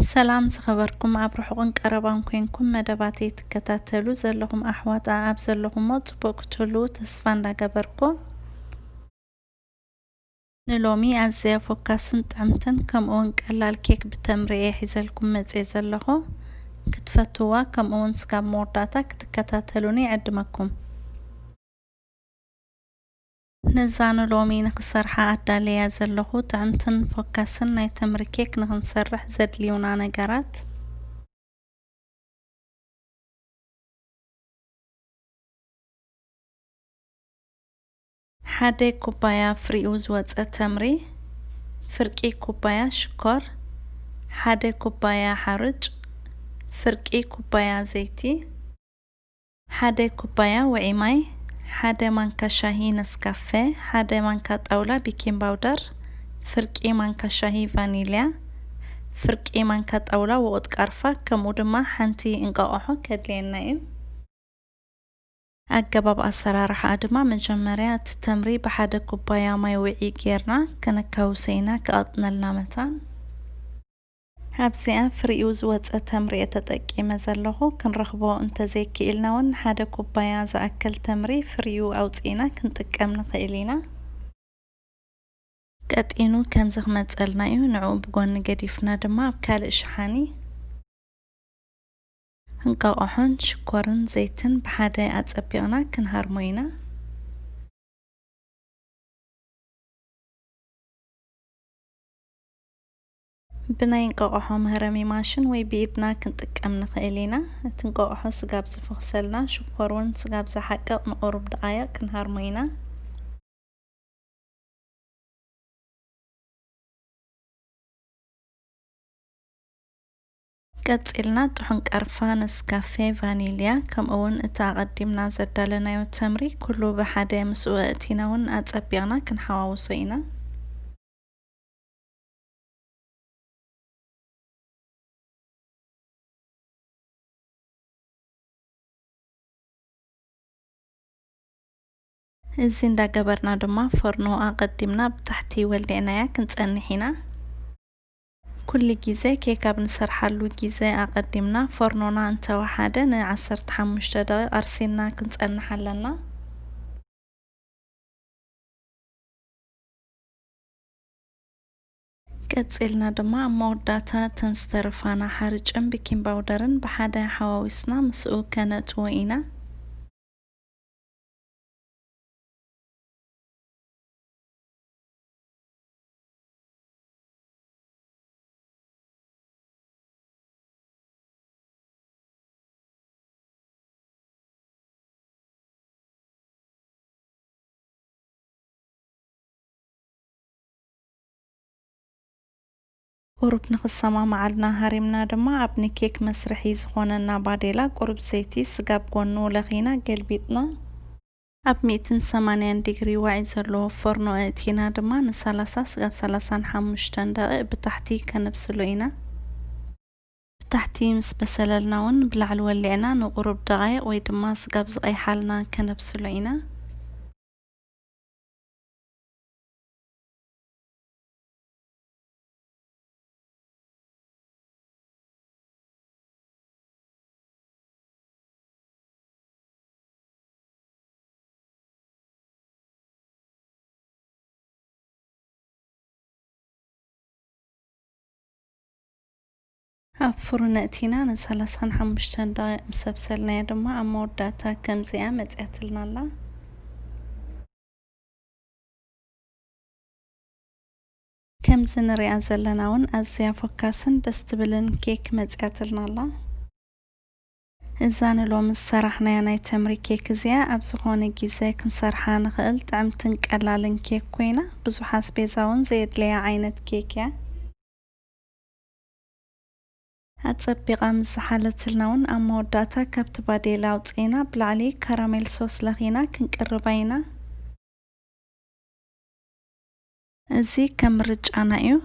ሰላም ዝኸበርኩም፣ ኣብ ርሑቕን ቀረባን ኮንኩም መደባተይ ትከታተሉ ዘለኹም ኣሕዋት፣ ኣኣብ ዘለኹሞ ጽቡቕ ክትህልዉ ተስፋ እንዳገበርኩ፣ ንሎሚ ኣዝያ ፎካስን ጥዕምትን ከምኡውን ቀላል ኬክ ብተምሪ እየ ሒዘልኩም መጽየ ዘለኹ። ክትፈትዋ ከምኡውን ስጋብ መወዳእታ ክትከታተሉኒ ይዕድመኩም። ነዛ ንሎሚ ንኽሰርሓ ኣዳለያ ዘለኹ ጥዕምትን ፎካስን ናይ ተምሪ ኬክ ንኽንሰርሕ ዘድልዩና ነገራት፣ ሓደ ኩባያ ፍሪኡ ዝወጸ ተምሪ፣ ፍርቂ ኩባያ ሽኮር፣ ሓደ ኩባያ ሓርጭ፣ ፍርቂ ኩባያ ዘይቲ፣ ሓደ ኩባያ ውዒ ማይ፣ ሓደ ማንካ ሻሂ ነስካፈ፣ ሓደ ማንካ ጣውላ ቤኪንግ ፓውደር፣ ፍርቂ ማንካ ሻሂ ቫኒልያ፣ ፍርቂ ማንካ ጣውላ ውቑጥ ቃርፋ፣ ከምኡ ድማ ሓንቲ እንቋቑሖ ከድልየና እዩ። ኣገባብ ኣሰራርሓኣ ድማ መጀመርያ እቲ ተምሪ ብሓደ ኩባያ ማይ ውዒ ጌርና ከነካውሶ ኢና፣ ክቐጥነልና መታን። ኣብዚኣ ፍሪኡ ዝወጸ ተምሪ እየ ተጠቂመ ዘለኹ። ክንረኽቦ እንተዘይክኢልና እውን ሓደ ኩባያ ዝኣክል ተምሪ ፍሪኡ ኣውጺእና ክንጥቀም ንኽእል ኢና። ቀጢኑ ከምዚ ክመጸልና እዩ። ንዕኡ ብጎኒ ገዲፍና ድማ ኣብ ካልእ ሸሓኒ እንቋቑሖን ሽኮርን ዘይትን ብሓደ ኣጸቢቕና ክንሃርሞ ኢና። ብናይ እንቋቑሖ መህረሚ ማሽን ወይ ብኢድና ክንጥቀም ንኽእል ኢና። እቲ እንቋቑሖ ስጋብ ዝፈኹሰልና፣ ሽኮር እውን ስጋብ ዝሓቅቕ ንቑሩብ ደቓይቕ ክንሃርሞ ኢና። ቀጺልና ጥሑን ቀርፋ፣ ነስካፌ፣ ቫኒልያ፣ ከምኡ እውን እቲ ኣቐዲምና ዘዳለናዮ ተምሪ ኩሉ ብሓደ ምስኡ ኣእቲና እውን ኣጸቢቕና ክንሓዋውሶ ኢና። እዚ እንዳገበርና ድማ ፈርኖ ኣቐዲምና ብታሕቲ ወሊዕናያ ክንጸንሕ ኢና። ኩሉ ግዜ ኬክ ኣብ ንሰርሓሉ ግዜ ኣቐዲምና ፈርኖና እንተወሓደ ንዓሰርተ ሓሙሽተ ደቂቕ ኣርሲንና ክንጸንሕ ኣለና። ቀጺልና ድማ ኣብ መወዳእታ እተን ዝተረፋና ሓርጭን ቤኪንግ ፓውደርን ብሓደ ሓዋዊስና ምስኡ ከነእትዎ ኢና። ቁሩብ ንኽሰማማዓልና ሃሪምና ድማ ኣብ ንኬክ መስርሒ ዝኾነና ባዴላ ቁሩብ ዘይቲ ስጋብ ጎኑ ለኺና ገልቢጥና ኣብ ሚእትን ሰማንያን ዲግሪ ዋዒ ዘለዎ ፎርኖ ኣእቲና ድማ ንሰላሳ ስጋብ ሰላሳን ሓሙሽተን ደቂቕ ብታሕቲ ከነብስሎ ኢና። ብታሕቲ ምስ በሰለልና እውን ብላዕሊ ወሊዕና ንቁሩብ ደቓይቕ ወይ ድማ ስጋብ ዝቐይሓልና ከነብስሎ ኢና። ኣብ ፍሩን ኣእቲና ንሰላሳን ሓሙሽተን ደቂቕ ምስ ኣብሰልናያ ድማ ኣብ መወዳእታ ከምዚኣ መጺኣትልና ኣላ። ከምዚ ንሪኣ ዘለና እውን ኣዝያ ፎካስን ደስ ትብልን ኬክ መጺኣትልና ኣላ። እዛ ንሎሚ ዝሰራሕናያ ናይ ተምሪ ኬክ እዚኣ ኣብ ዝኾነ ግዜ ክንሰርሓ ንኽእል ጥዕምትን ቀላልን ኬክ ኮይና ብዙሕ ኣስቤዛ እውን ዘየድለያ ዓይነት ኬክ እያ። ኣጸቢቓ ምስ ዝሓለትልና እውን ኣብ መወዳእታ ካብቲ ባዴላ ኣውጺእና ብላዕሊ ካራሜል ሶስ ለኺና ክንቅርባ ኢና። እዚ ከም ምርጫና እዩ።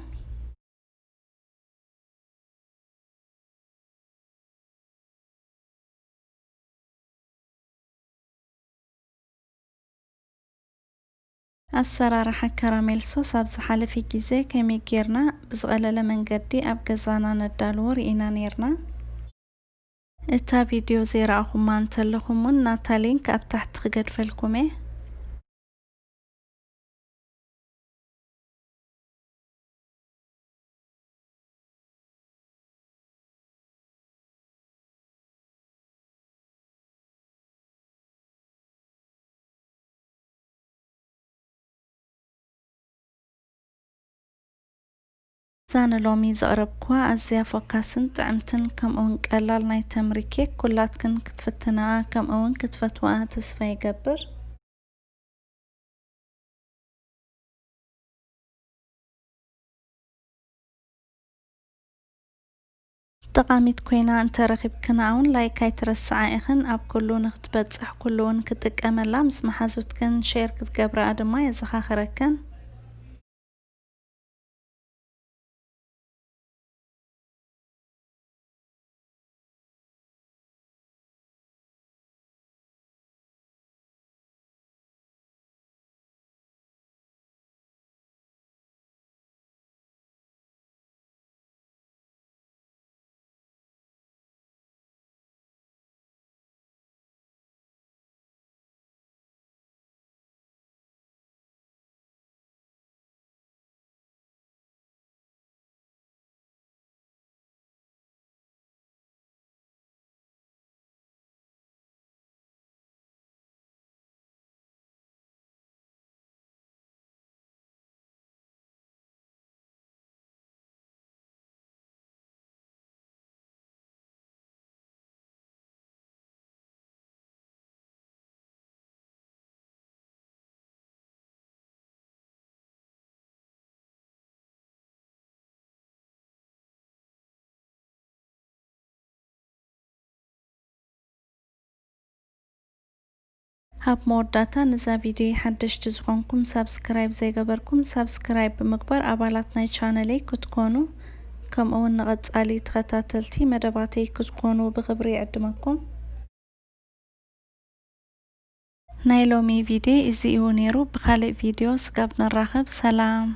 ኣሰራርሓ ካራሜል ሶስ ኣብ ዝሓለፈ ግዜ ከመይ ጌርና ብዝቐለለ መንገዲ ኣብ ገዛና ነዳልዎ ርኢና ኔርና። እታ ቪድዮ ዘይረኣኹማ እንተለኹም እውን ናታ ሊንክ ኣብ ታሕቲ ክገድፈልኩም እየ። እዛ ንሎሚ ዘቕረብኩዋ ኣዝያ ፎካስን ጥዕምትን ከምኡውን ቀላል ናይ ተምሪ ኬክ ኩላትክን ክትፍትናኣ ከምኡውን ክትፈትዋኣ ተስፋ ይገብር። ጠቓሚት ኮይና እንተረኺብክና እውን ላይክ ኣይትረስዓ ኢኽን። ኣብ ኩሉ ንክትበጽሕ ኩሉ እውን ክጥቀመላ ምስ መሓዙትክን ሼር ክትገብርኣ ድማ የዘኻኽረክን። ኣብ መወዳእታ፣ ነዛ ቪድዮ ሓደሽቲ ዝኾንኩም ሳብስክራይብ ዘይገበርኩም ሳብስክራይብ ብምግባር ኣባላት ናይ ቻነለይ ክትኮኑ፣ ከምኡ እውን ንቐጻሊ ተኸታተልቲ መደባተይ ክትኮኑ ብኽብሪ ይዕድመኩም። ናይ ሎሚ ቪድዮ እዚ እዩ ነይሩ። ብኻልእ ቪድዮ ስጋብ ንራኸብ፣ ሰላም።